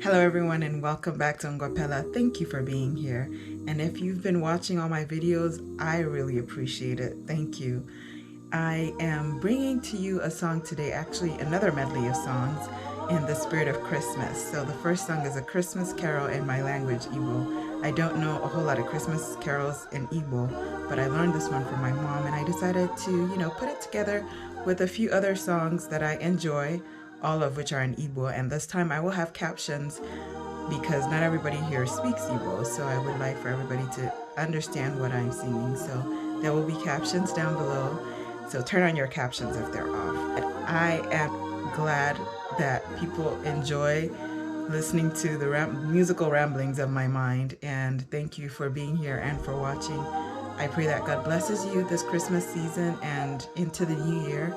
Hello everyone and welcome back to Ngwapela. Thank you for being here. And if you've been watching all my videos, I really appreciate it. Thank you. I am bringing to you a song today, actually another medley of songs in the spirit of Christmas. So the first song is a Christmas carol in my language, Igbo. I don't know a whole lot of Christmas carols in Igbo, but I learned this one from my mom and I decided to, put it together with a few other songs that I enjoy, all of which are in Igbo. And this time I will have captions because not everybody here speaks Igbo, so I would like for everybody to understand what I'm singing. So there will be captions down below. So turn on your captions if they're off. But I am glad that people enjoy listening to the musical ramblings of my mind, and thank you for being here and for watching. I pray that God blesses you this Christmas season and into the new year,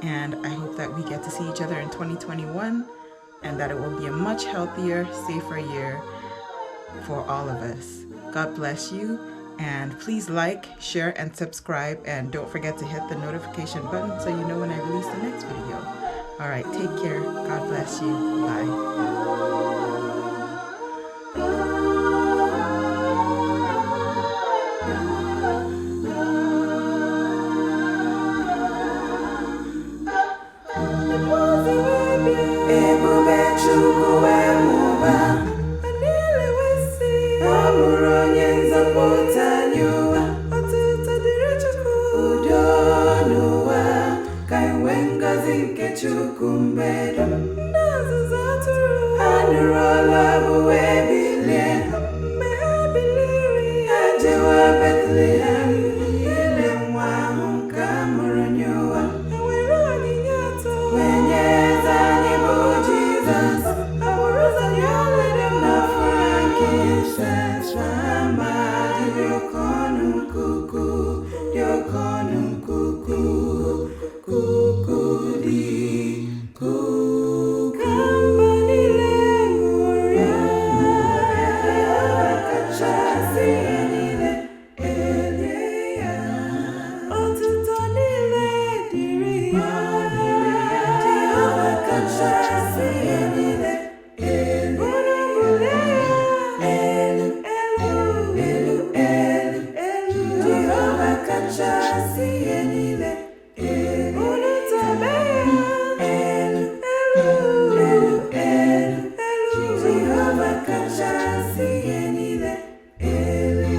and I hope that we get to see each other in 2021 and that it will be a much healthier, safer year for all of us. God bless you, and please like, share, and subscribe, and don't forget to hit the notification button so you know when I release the next video. All right, take care. God bless you. Bye. Ebube Chukwu wee mụba, niile wee sị, a mụrụ onye nzọpụta n'ụwa. Otuto dịrị Chukwu, udo n'ụwa, ka e nwee ngọzi nke Chukwu mgbe dum. Ndị ọzụzụ atụrụ, ha nụrụ olu abụ wee bilie. Mgbe ha biliri, ha jewa Betlehem, ile nwa ahụ nke a mụrụ n'ụwa. E were onyinye atọ wee nye eze anyị bụ Jizọs. Agbụrụ ụzọ nye ọlaedo na frankincense na myrrh dị oke ọnụ nke ukwuu, dị oke ọnụ nke ukwuu, ukwuu dị ukwuu. Ka mba niile ṅụrịa, kachasị ihe niile elie ya. Otuto niile dịrị ya. Jehova kachasị ihe niile elu. Unu bulie ya elu, elu, elu, elu, elu. Jehova kachasị ihe niile elu. Unu tobe ya elu, elu, elu, elu, elu. Jehova kachasị ihe niile elu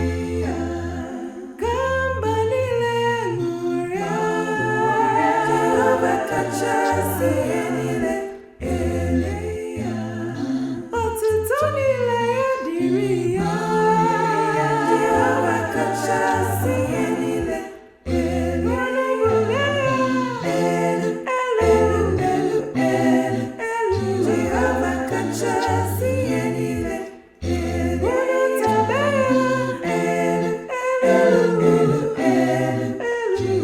ya. Ka mba niile ṅụrịa. Jehova kachasị ihe niile elu ya. Otuto niile dịrị ya. Jehova kachasị ihe niile elu. Unu bulie ya elu, elu, elu, elu, elu. Jehova kachasị ihe niile elu. Unu tobe ya elu, elu, elu, elu, elu.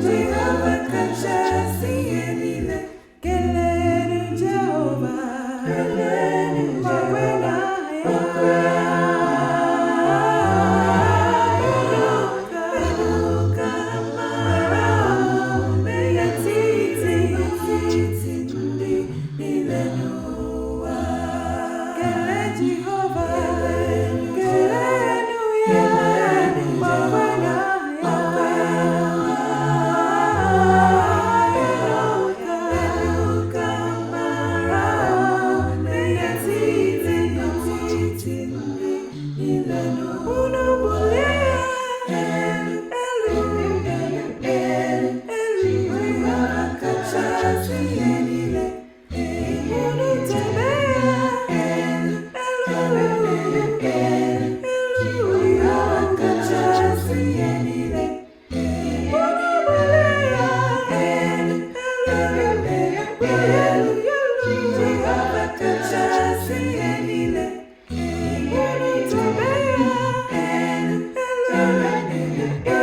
Jehova kachasị ihe niile. Kelenu Jehova. Kelenu Jehova. Elu ka mara n'etiti ndị niile n'ụwa. Kelee Jehova, kelenu ya, kpọkwanụ elu ka mara n'etiti ndị niile n'ụwa. Unu bulie ya elu, elu, elu, elu, elu. Jehova kachasị ihe niile elu. Unu tobe ya elu, elu, elu, elu, elu. Jehova kachasị ihe niile elu. Unu bulie ya elu, elu, elu, elu, elu. Jehova kachasị ihe niile elu. Unu tobe ya elu, elu, elu,